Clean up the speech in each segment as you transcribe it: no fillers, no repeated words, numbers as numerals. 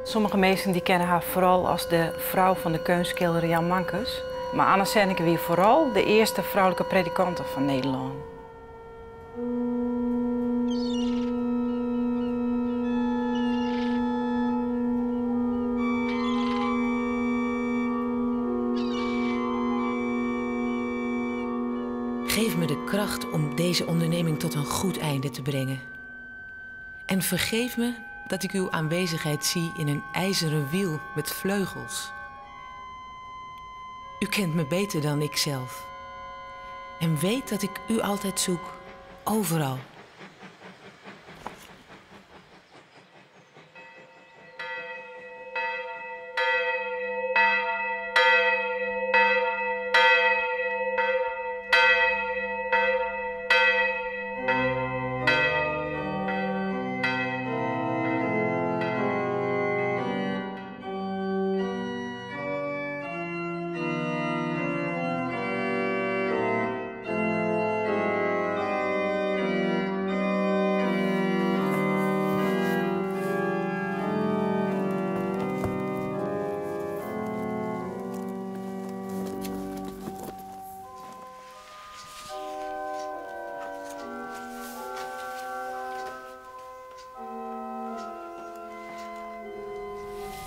Sommige minsken die kenne har foaral as de frou fan de keunstskilder Jan Mankes. Mar Anna Zernike wie foaral de earste froulike predikante fan Nederlân. Geef me de kracht om deze onderneming tot een goed einde te brengen. En vergeef me dat ik uw aanwezigheid zie in een ijzeren wiel met vleugels. U kent me beter dan ikzelf. En weet dat ik u altijd zoek, overal.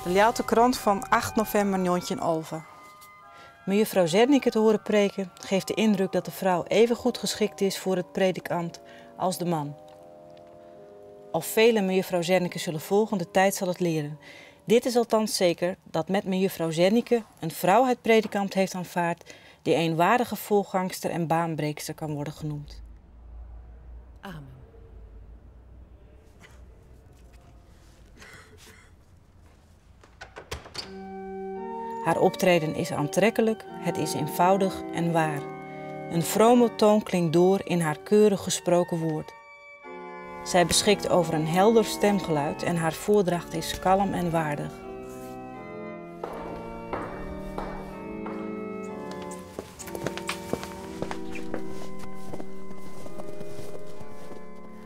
De Ljouwerter Krant fan 8 novimber 1911. Mejuffrouw Zernike te horen preken geeft de indruk dat de vrouw even goed geschikt is voor het predikambt als de man. Of velen mejuffrouw Zernike zullen volgen, de tijd zal het leren. Dit is althans zeker dat met mejuffrouw Zernike een vrouw het predikambt heeft aanvaard die een waardige voorgangster en baanbreekster kan worden genoemd. Amen. Haar optreden is aantrekkelijk, het is eenvoudig en waar. Een vrome toon klinkt door in haar keurig gesproken woord. Zij beschikt over een helder stemgeluid en haar voordracht is kalm en waardig.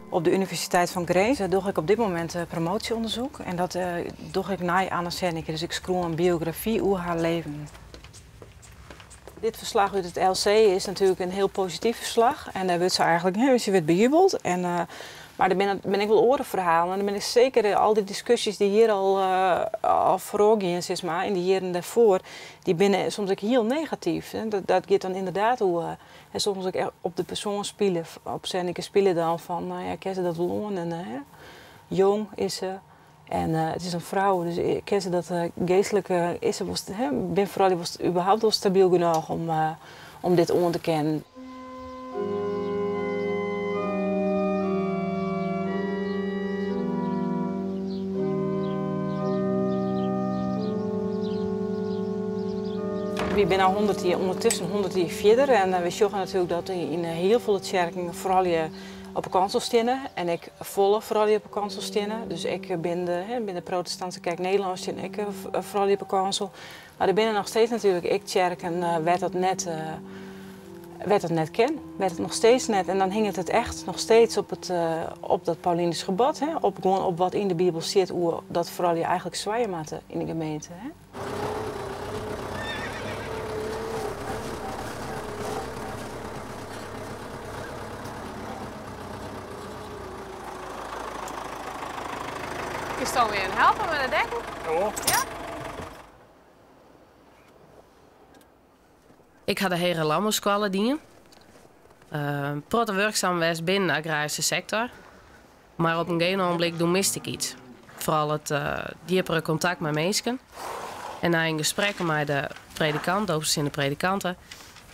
Op de Universiteit van Grins doe ik op dit moment promotieonderzoek. En dat doe ik naar Anna Zernike. Dus ik schreeuw een biografie over haar leven. Dit verslag uit het LC is natuurlijk een heel positief verslag. En daar wordt ze eigenlijk, hè, ze werd bejubeld. En, maar daar ben ik wel orenverhalen. En dan ben ik zeker al die discussies die hier al voorgingen, zeg maar, in de jaren daarvoor, die binnen soms ook heel negatief. Hè. Dat gaat dan inderdaad hoe en soms ook echt op de persoon spelen, op Zernike spelen dan van, nou ja, ken ze dat loon en hè? Jong is ze. En het is een vrouw, dus ik ken ze dat geestelijke is ze, was, hè, ben vooral, die was überhaupt wel stabiel genoeg om dit on te kennen. Ik ben al 100 jaar, ondertussen 100 jaar verder en we zien natuurlijk dat in heel veel kerken vooral je op de kansel staan en ik volle vooral je op de kansel staan. Dus ik ben de, hè, ben de protestantse kerk Nederlands en ik vooral je op de kansel. Maar er binnen nog steeds natuurlijk ik kerken werd dat net werd dat net ken, werd het nog steeds net. En dan hing het echt nog steeds op dat Paulinus gebod, hè? Op, gewoon op wat in de Bijbel zit, hoe dat vooral je eigenlijk zwaaien moet in de gemeente. Hè? Kun je dan weer helpen met het dekken? Ja, hoor. Ja? Ik had de hele landbouwschool dienen. Protte werkzaam was binnen de agrarische sector. Maar op een gegeven moment toen miste ik iets. Vooral het diepere contact met mensen. En na een gesprek met de predikant, de overziende predikanten,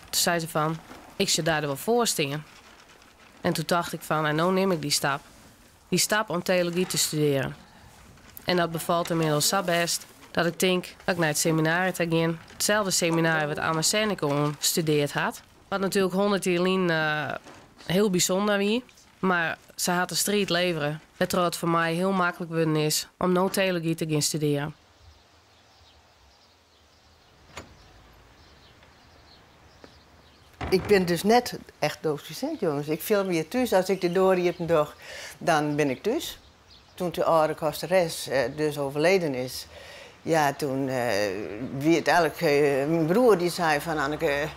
toen zei ze van, ik zou daar wel voor staan. En toen dacht ik van, en nou neem ik die stap. Die stap om theologie te studeren. En dat bevalt inmiddels zo best dat ik denk dat ik naar het seminarie te gaan. Hetzelfde seminarie wat Anna Zernike gestudeerd had. Wat natuurlijk 100 jaar geleden heel bijzonder was. Maar ze had de strijd leveren. Het het voor mij heel makkelijk geworden is om nou theologie te gaan studeren. Ik ben dus net echt doopsgezind, jongens. Ik film weer thuis. Als ik de door heb, dan ben ik thuis. Toen de âlde kosteres dus overleden is, ja, toen wie it eigenlik myn broer dy sei fan Anneke,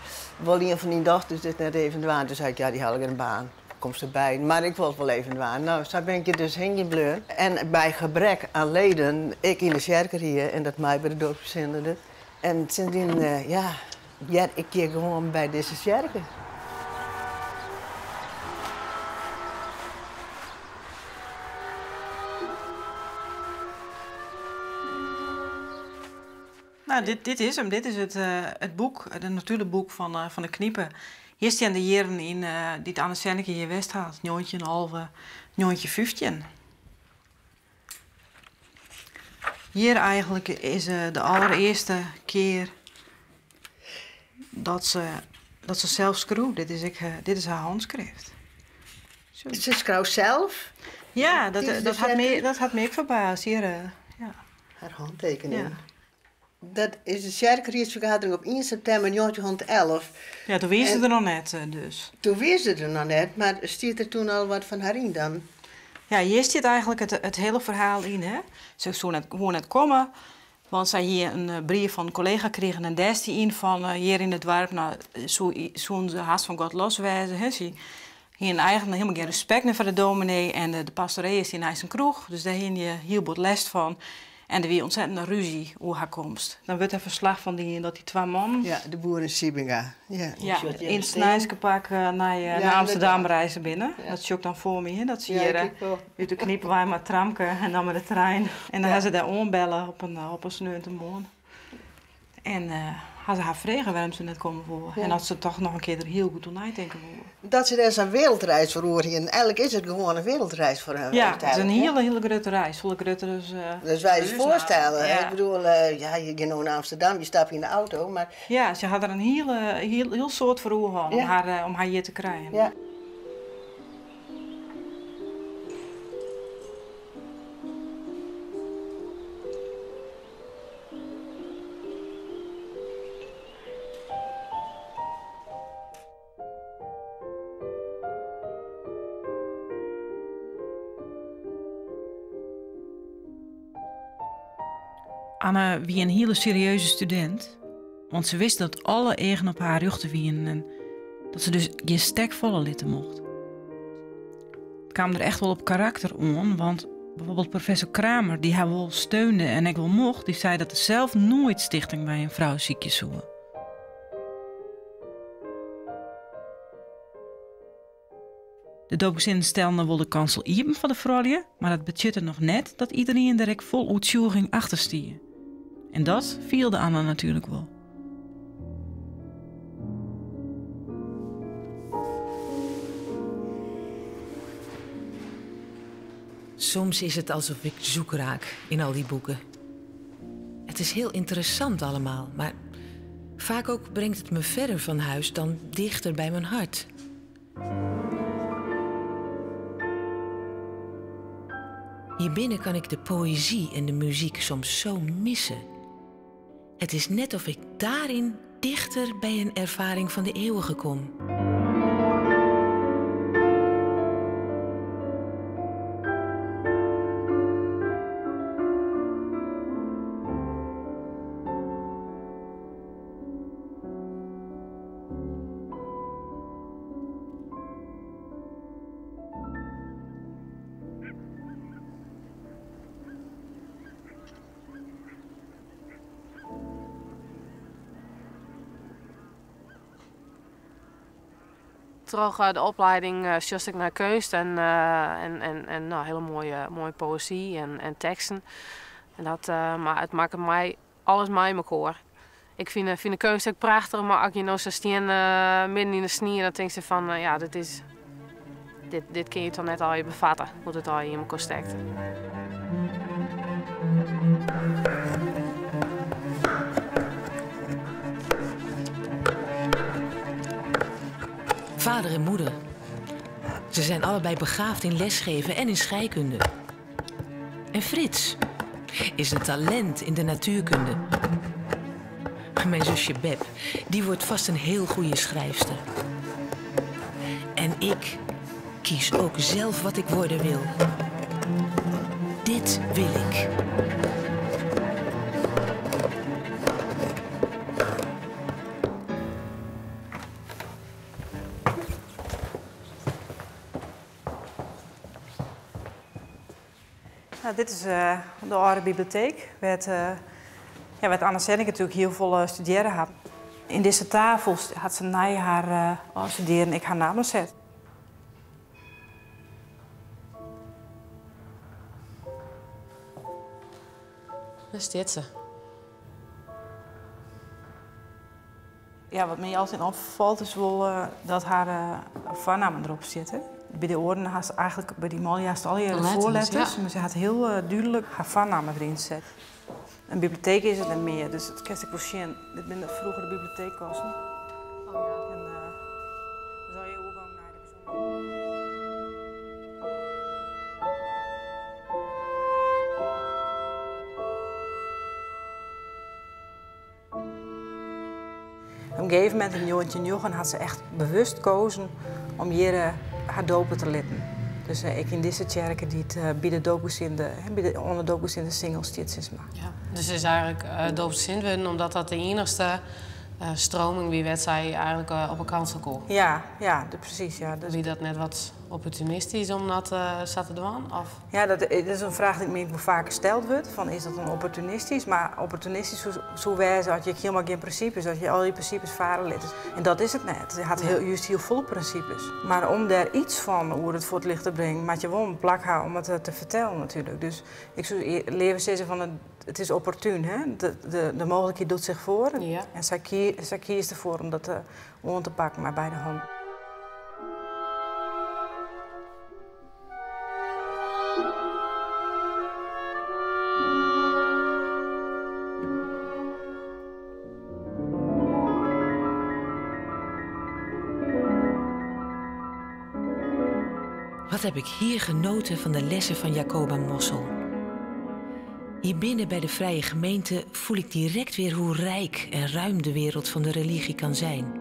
wol ien fan dyn dochters dit net even dwaan? Toen sei ik, ja, dy ha allegear in baan, komst derby, mar ik wol it wol even dwaan. No, sa bin ik hjir dus hingjen bleaun. En by gebrek aan leden, ik yn de tsjerkerie en dat mei by de doopsgesinden. En sindsdien, ja, hear ik hjir gewoan by dizze tsjerke. Nou, dit, dit is 'm. Dit is it, it boek, it notulenboek fan, fan de Knipe. Hjir stean de jierren yn dy't Anne Senneke hjir west hat, 1911, 1915. Hjir eigenlik is de allerearste kear dat se, dat se sels skreau. Dit is, ek, dit is har hânskrift. Se skreau sels? Ja, dat, dat, hat my, dat hat my ek ferbaasd. Hjir, ja. Har hantekening. Ja. Dat is de tsjerkeriedsfergadering op ien septimber njoggentjinhûndertelf. Ja, doe wie se der noch net dus. Doe wie se der noch net, mar stiet der toen al wat fan har yn dan? Ja, hjir stiet eigenlik it, it hiele ferhaal yn. Hè. Se soe net, woe net komme, want sy hie in brief fan in kollega krigen en dêr stie yn fan hjir yn it doarp, no, soe, soene se hast fan God los wêze. Hè. Sy hiene eigenlik hielendal gjin respekt mear foar de dominee en de, de pastoree stie neist in kroech, dus dêr hiene je hiel bot lêst fan. En der wie ontzettende rúzje oer har komst. Dan wurdt der ferslach fan dien dat dy twa mannen. Ja, de Boer en Siebenga. Ja, ja yn it sneinske pak nei Amsterdam reizge binne. Dat sjoch ik dan foar my, hè, dat se hjir út de Knipe wei mei it tramke en dan mei de trein. En dan ha se dêr oanbelle op in, op in sneontemoarn. En ha se har frege wêrom't se net komme woe. En oft se toch noch in kear der hiel goed oer neitinke woe. Dat se dêr sa'n wereldreis foar oer hienen. Eigenlik is it gewoan in wereldreis foar har. Ja, it is in hiele, hiele grutte reis. Folle grutter as. Dus wy ús foarstelle. Ik bedoel, ja, je gean no nei Amsterdam, je stappe yn de auto, mar. Ja, se ha der in hiele, hiel, hiel soad foar oer hân om har, om har hjir te krijen. Ja. Anne wie in hiele serieuze studint, want se wist dat alle eagen op har rjochte wienen en dat se dus gjin stek falle litte mocht. It kaam der echt wol op karakter oan, want bijvoorbeeld professor Kramer, dy't har wol steunde en ek wol mocht, dy sei dat er sels noait stichting by in frou sykje soe. De doopgesinden stelden wol de kansel iepen foar de froulju, mar dat betsjutte noch net dat iderien der ek fol oertsjûging achter stie. En dat fielde Anne natuerlik wol. Soms is het alsof ik zoek raak in al die boeken. Het is heel interessant allemaal, maar vaak ook brengt het me verder van huis dan dichter bij mijn hart. Hier binnen kan ik de poëzie en de muziek soms zo missen. Het is net of ik daarin dichter bij een ervaring van de eeuwige kom. Troch de oplieding sjochst ek nei keunst en, en, en no, hiele moaie, moaie poëzy en, en teksten. En dat, mar it makket my alles mei mekoar. Ik fyn, fyn de keunst ek prachtich, mar as je no sa stean midden yn de snie, dan tinkst fan ja, dit is, dit, dit kin je toch net allegear befatte, hoe't it allegear yn mekoar stekt. Vader en moeder. Ze zijn allebei begaafd in lesgeven en in scheikunde. En Frits is een talent in de natuurkunde. Mijn zusje Beb, die wordt vast een heel goede schrijfster. En ik kies ook zelf wat ik worden wil. Dit wil ik. Nou, dit is eh, de oude bibliotheek, waar, uh, ja, waar Anne Senneke natuurlijk heel veel eh, studeren had. In deze tafel had ze na haar uh, studeren ik haar naam gezet. Daar zit ze. Ja, wat mij altijd opvalt is wel uh, dat haar uh, voornamen erop zitten. Bij de oren had ze eigenlijk bij die mooie al je voorletters, ja. maar ze had heel uh, duidelijk haar voornamen erin gezet. Een bibliotheek is het en meer, dus het kerst ik wel zien. Dit zijn de vroegere bibliotheekkosten. Oh, ja. En zal je overgang naar de bijzondere. Op een gegeven moment in Jontje Jochen had ze echt bewust gekozen om hier haar dopen te litten. Dus ik in deze kerken die het bij de doopgezinde, bij de onder doopgezinde singles zit, zeg maar. Ja, dus het is eigenlijk doopgezind worden omdat dat de enigste stroming wie werd zij eigenlijk op een kansel kon. Ja, ja, de, precies. Ja. Dus... Wie dat net wat opportunistisch om dat zat te doen? Of? Ja, dat, dat is een vraag die me vaak gesteld wordt. Van, is dat dan opportunistisch? Maar opportunistisch zo, zo wijze had je helemaal geen principes, dat je al die principes varen liet. En dat is het net. Je had heel, juist heel vol principes. Maar om daar iets van hoe het voor het licht te brengen, moet je wel een plak houden om het te vertellen natuurlijk. Dus ik zou leven zeggen van het, het is opportun, hè? De, de, de mogelijkheid doet zich voor. Ja. En zij, kie, zij kiest ervoor om dat uh, te pakken, maar bij de hand. Wat heb ik hier genoten van de lessen van Jacoba Mossel. Hier binnen bij de Vrije Gemeente voel ik direct weer hoe rijk en ruim de wereld van de religie kan zijn.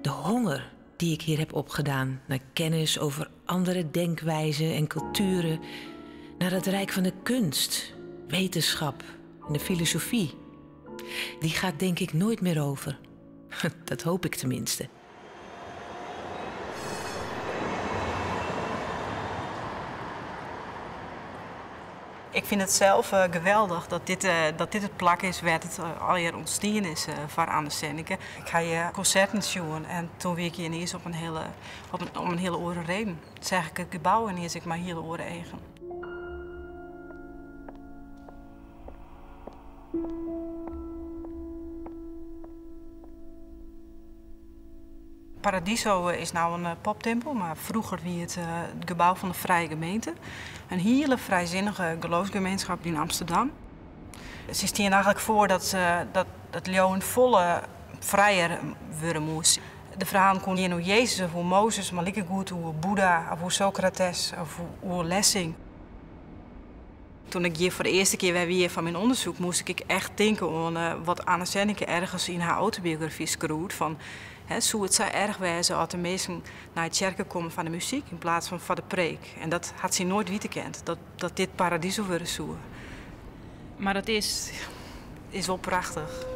De honger die ik hier heb opgedaan naar kennis over andere denkwijzen en culturen, naar het rijk van de kunst, wetenschap en de filosofie, die gaat denk ik nooit meer over. Dat hoop ik tenminste. Ik vind het zelf uh, geweldig dat dit, uh, dat dit het plak is waar het uh, al jaar ontstaan is voor Anne Senneke. Ik ga je concerten zien en toen wie ik hier ineens op een hele, op een, om een hele oren reden. Zeg ik het gebouw en hier is ik maar hele oren eigen. Paradiso is nou een poptempel, maar vroeger wie het, het gebouw van de Vrije Gemeente. Een hele vrijzinnige geloofsgemeenschap in Amsterdam. Ze stien eigenlijk voor dat, dat, dat Leeuwen volle vrijer worden moest. De verhalen kon niet hoe Jezus of hoe Mozes, maar goed hoe Boeddha of hoe Socrates of hoe Lessing. Toen ik hier voor de eerste keer weer van mijn onderzoek moest ik echt denken aan uh, wat Anne Senneke ergens in haar autobiografie schreef. Van, hè, hoe het zou erg wezen als de mensen naar het kerken komen van de muziek in plaats van van de preek. En dat had ze nooit weten kend, dat, dat dit paradiso worden zou. Maar dat is, is wel prachtig.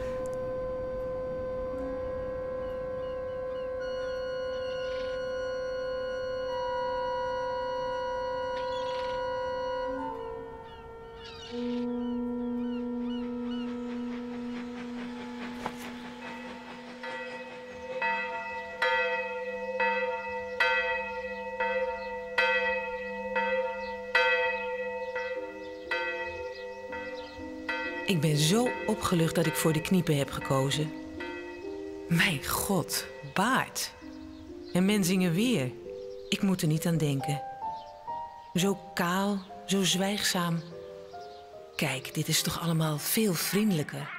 Ik ben zo opgelucht dat ik voor de kniepen heb gekozen. Mijn god, baard. En Mensinger weer. Ik moet er niet aan denken. Zo kaal, zo zwijgzaam. Kijk, dit is toch allemaal veel vriendelijker.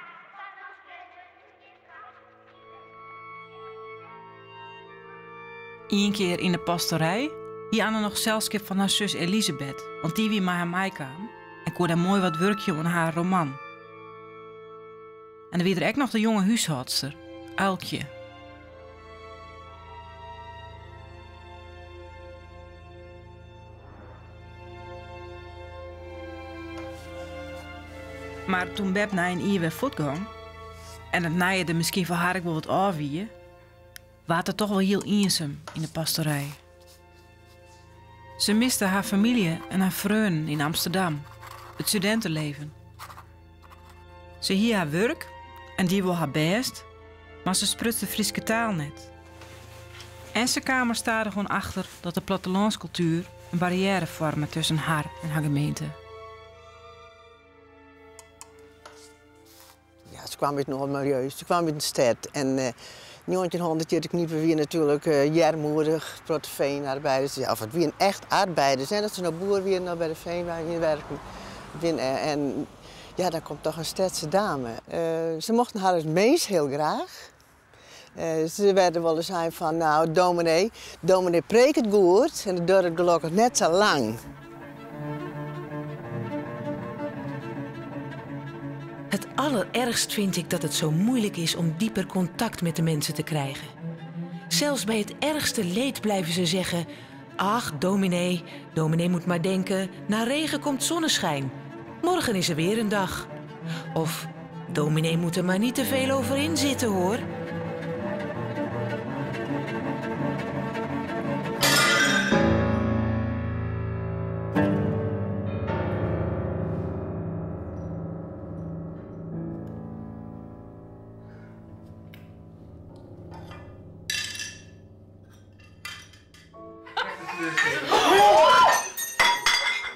Eén keer in de pastorij, hier Anne nog zelfskip van haar zus Elisabeth, want die wie maar haar mij kwam. En kon daar mooi wat werkje aan haar roman. En dan wie er ook nog de jonge huishoudster, Uiltje. Mar toen Bep nei in jier wer fuortgong en it nije der miskien foar har ek wol wat ôf wie, waard it toch wol hiel iensum yn de pastorij. Se miste har famylje en har freonen yn Amsterdam, it studinteleven. Se hie har wurk en die wol har bêst, mar se spruts de Fryske taal net. En se kaam er stadichoan achter dat de plattelânskultuer in barriêre foarme tusken har en har gemeente. Ja, se kwam út in oar miljeu, se kwam út in stêd. En uh, 1900 knipen wie natuerlik uh, earmoedich, protte feanarbeiders. Ja, of it wienen echt arbeiders, hè, dat se no boer wienen of by de feanwei werken. Uh, en ja, dan komt toch in stedse dame. Uh, se mochten har as mins hiel graach. Uh, se werden wolris sein fan, nou, dominee, dominee preket goed en it duorret gelokkich net sa lang. Het allerergst vind ik dat het zo moeilijk is om dieper contact met de mensen te krijgen. Zelfs bij het ergste leed blijven ze zeggen: Ach, dominee, dominee moet maar denken, na regen komt zonneschijn. Morgen is er weer een dag. Of dominee moet er maar niet te veel over inzitten hoor.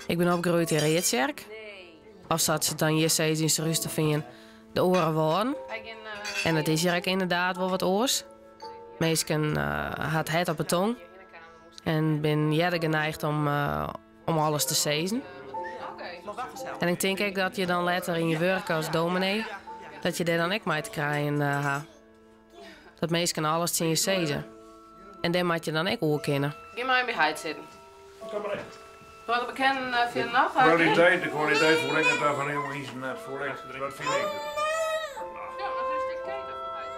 Ik bin opgroeid yn Readtsjerk. Of sa't se it dan hjir sizze yn Surhústerfean, de oare wâlden. En it is hjir ek ynderdaad wol wat oars. Minsken ha it hert op 'e tong en bin earder geneigd om, om alles te sizzen. En ik tink ek dat je dan letter yn je wurk as dominee, dat je dêr dan ek mei te krijen ha. Dat minsken alles tsjin je sizze. En dêr moat je dan ek oer kinne. Gean mar even by heit sitten. Kom mar even. Wat bekenden fierder noch? Kwaliteit, de kwaliteit foel ek net ta fan helemaal iets net foel ek, dat fyn ik. Ja, mar se is stik keter fan heit.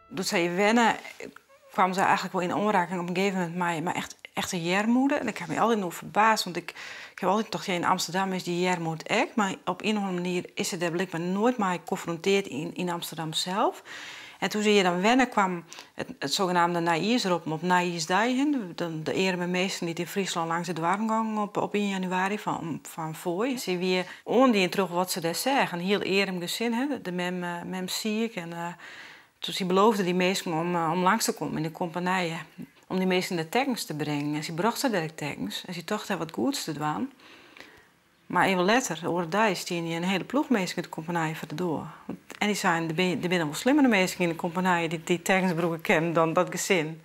Doe't sy hjir wenne, kwam sy eigentlik wol yn oanraking op in gegeven momint mei, mei echt, echte earmoede. En ik ha my altyd oer ferbaasd, want ik, ik ha altyd tocht, ja, yn Amsterdam is dy earmoed ek, mar op ien of oare manier is se dêr blykber noait mei konfrontearre yn, yn Amsterdam sels. En toen se hjir dan wenne, kwam it, it sogenaamde nijjiersroppen op nijjiersdei hin. De, de earme minsken dy't yn Fryslân langs de doarren gongen op, op 1 januari fan, fan foai. Se wie oandien troch wat se dêr seach. In hiel earm gesin, hè. De mem, mem siik en uh, Toen sy beloofde dy minsken om, om langs te kommen yn de kompanije, om dy minsken de tekkens te bringen. En sy brocht se dêr ek tekkens en sy tocht dêr wat goeds te dwaan. Mar even letter, de oare dei, stiene hjir in hiele ploech minsken út de kompanije foar de doar. En dy seinen, der binne, der binne wol slimmere minsken yn de kompanije dy't dy tekkens brûke kinne dan dat gesin.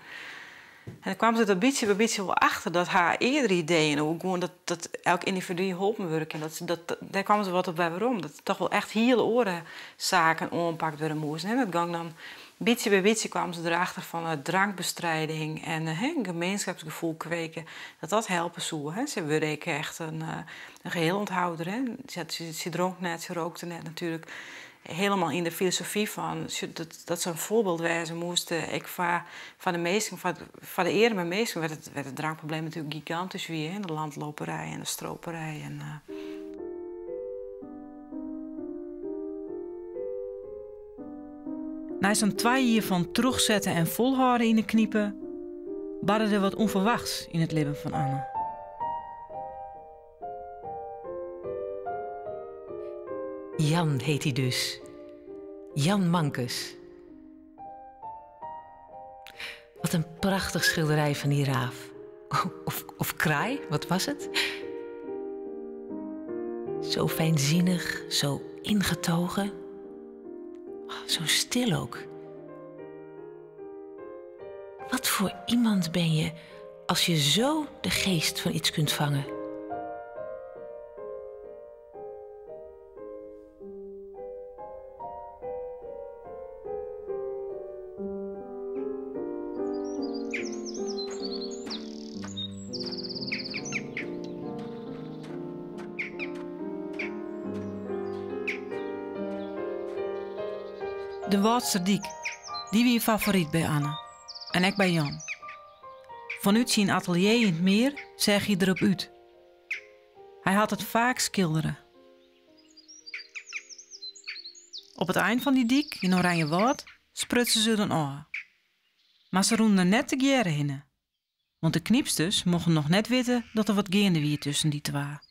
En dan kwam se der bytsje by bytsje wol achter dat har eardere ideeën oer gewoan dat, dat elk yndividu holpen wurde kin, dat, dat, dêr kwam se wat op wer werom. Dat toch wol echt hiele oare saken oanpakt wurde moasten. En dat gong dan bytsje by bytsje kwam se derachter fan uh, drankbestrijding en uh, gemeenschapsgevoel kweken, dat dat helpe soe. Hè. Se wurde ek echt in, uh, in geheelonthouder. Hè. Se, se, se dronk net, se rookte net natuerlik. Helemaal yn de filosofy fan dat, dat se in foarbyld wêze moast ek foar, foar de minsken, foar, foar de earme minsken, wêr't it, wêr't it drankprobleem natuerlik gigantysk wie, hè, de landloperij en de stroperij. En, uh... Nei sa'n twa jier fan trochsette en folhâlde yn 'e knipe, barde der wat ûnferwachts yn it libben fan Anne. Jan heet hij dus. Jan Mankes. Wat een prachtig schilderij van die raaf. Of, of kraai, wat was het? Zo fijnzinnig, zo ingetogen. Zo stil ook. Wat voor iemand ben je als je zo de geest van iets kunt vangen? De Wâldsterdyk, dy wie favoryt by Anne en ek by Jan. Fanút syn atelier yn it Meer seach hy derop út. Hy hat it faak skildere. Op it ein fan dy dyk yn Oranjewâld sprutsen se dan ôf. Mar se rûnen der net tegearre hinne. Want de knypsters mochten noch net witte dat der wat geande wie tusken dy twa.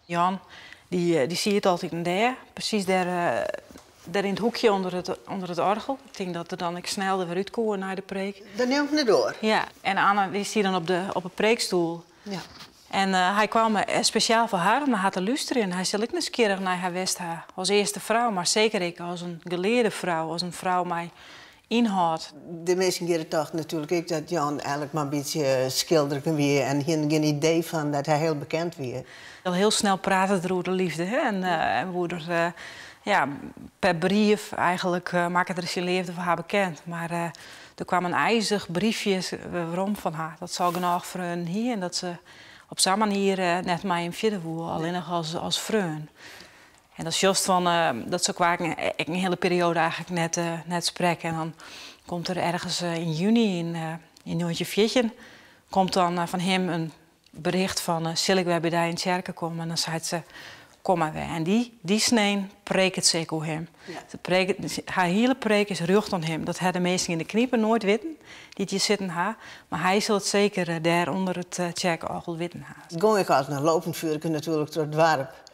Jan, dy, dy siet altyd dêr, presys dêr, dêr yn it hoekje ûnder it oargel. Ik tink dat er dan ek snel der wer út koe nei de preek. Dan nimt net oar. Ja, en Anne dy stie dan op de preekstoel. Ja. En hy kwam spesjaal foar har om nei har te lústerjen. Hy sil ek nijsgjirrich nei har west ha. As earste frou, mar seker ek as in gelearde frou, as in frou mei ynhâld. De minsken hjir tochten natuerlik ek dat Jan eigenlik mar in bytsje skilderken wie en hiene gjin idee fan dat hy hiel bekend wie. Al hiel snel prate er oer de liefde, hè, en woe er ja, per brief eigenlik makke er syn leafde foar har bekend. Mar der kwam in ijzich briefje werom fan har dat se al genôch freonen hie en dat se op sa'n manier net mei him fierder woe, allinnich as freon. En dan sjochst fan dat se elkoar ek in hiele perioade eigenlik net sprekke. En dan komt der ergens yn juny yn 1914 komt dan fan him in bericht fan sil ik wer by dy yn tsjerke komme? En dan seit se kom mar wer. En dy snein preket se ek oer him. Ja. Se preket, har hiele preek is rjocht oan him. Dat ha de minsken yn de knipe noait witten, dy't hjir sitten ha. Mar hy sil it seker dêr ûnder it tsjerkeoargel witten ha. It gong ek as in lopend vuurke natuerlik troch it doarp.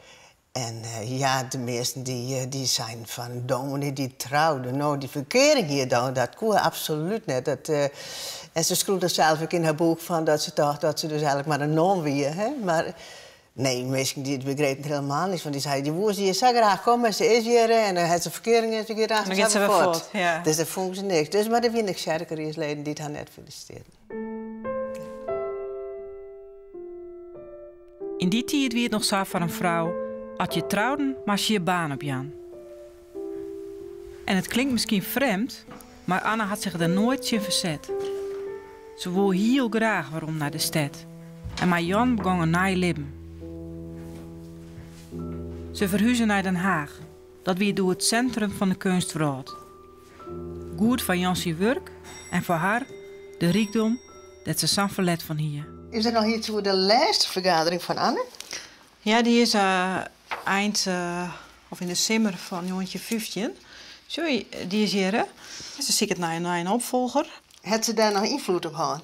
En ja, de measten dy seinen fan dominee dy troude no, dy ferkearing hie dan, dat koe absolút net. Dat, en se skreau der sels ek yn har boek fan dat se tocht dat se dus eigenlik mar in non wie. Hè? Mar nee, minsken dy begrepen it helemaal niet. Want dy seinen, dy woe se hjir sa graach komme en se is hjir en dan hat se ferkearing en se giet Dan giet se wer fuort. Ja. Dus dat fûnen se niks. Dus, mar der wiene ek tsjerkeriesleden dy't har net felisitearren. Yn dy tiid wie it noch sa foar in frou, as je trouden, moast je je baan opjaan. En it klinkt miskien frjemd, mar Anne hat sich der noait tsjin ferset. Se woe hiel graach werom nei de stêd. En mei Jan begong in nij libben. Se ferhuze nei Den Haach. Dat wie doe it sintrum fan de keunstwrâld. Goed foar Jan syn wurk en foar har de rykdom dêr't se sa'n ferlet fan hie. Is der noch iets oer de lêste fergadering fan Anne? Ja, dy is eind of yn de simmer fan 1915. Sjoch, dy is hjir. Se siket nei in opfolger. Hat se dêr noch ynfloed op hân?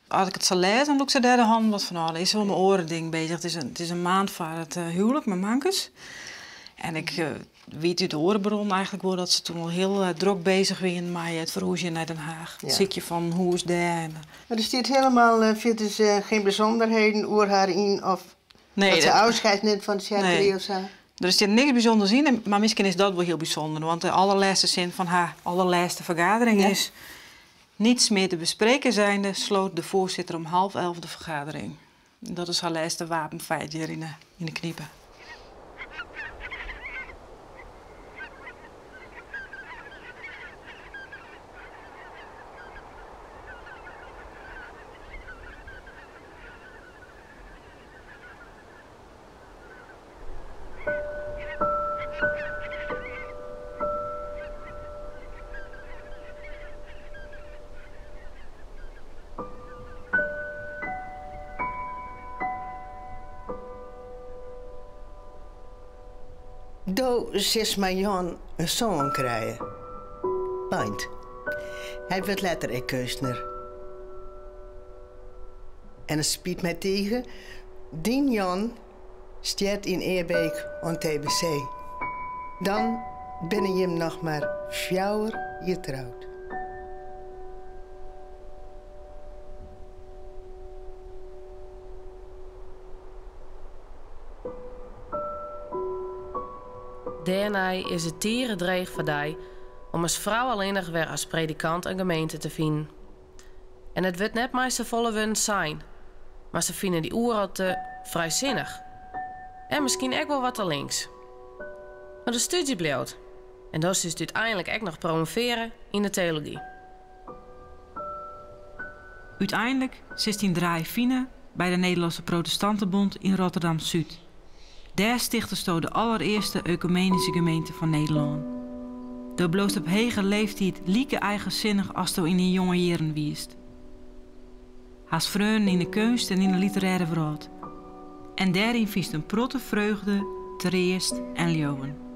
As ik it sa lês, dan lûkt se dêr de hannen wat fan ôf. Is se wol mei oare dingen beuzich. It is in maand foar it huwlik mei Mankes. En ik wit út oare bronnen eigenlik wol dat se toen al hiel drok beuzich wiene mei it ferhúzjen nei Den Haach. It sykjen fan in hûs dêr. Mar der stiet hielendal fierders gjin bysûnderheden oer har yn of Nee, dat se ôfskied nimt fan de tsjerkerie Nee. of sa? Der stiet niks bysûnders yn, mar miskien is dat wol hiel bysûnder. Want de allerlêste sin fan har allerlêste fergadering is: Niets meer te bespreken zijnde, sloot de voorzitter om 10.30 de vergadering. Dat is har lêste wapenfeit hjir yn de knipe. Do silst mei Jan in soan krije. Beint. Hy wurdt letter ek keunstner. En it spyt my tige, dyn Jan stjert yn Eerbeek oan tbc. Dan binne jim noch mar fjouwer jier troud. Dêrnei is it tige dreech foar dy om as frou allinnich wer as predikant in gemeente te finen. En it wurdt net mei safolle wurden sein, mar se fine dy oeral te frijsinnich. En miskien ek wol wat te links. Mar de stúdzje bliuwt en dan silst úteinlik ek noch promovearje yn de teology. Uteinlik silst dyn draai fine by de Nederlandse Protestantenbond yn Rotterdam-Súd. Dêr stichtesto de alderearste oekumenyske gemeente fan Nederlân. Do bliuwst op hege leeftiid like eigensinnich asto yn dyn jonge jierren wiest. Hast freonen yn de keunst en yn de literêre wrâld. En dêryn fynst in protte freugde, treast en leauwen.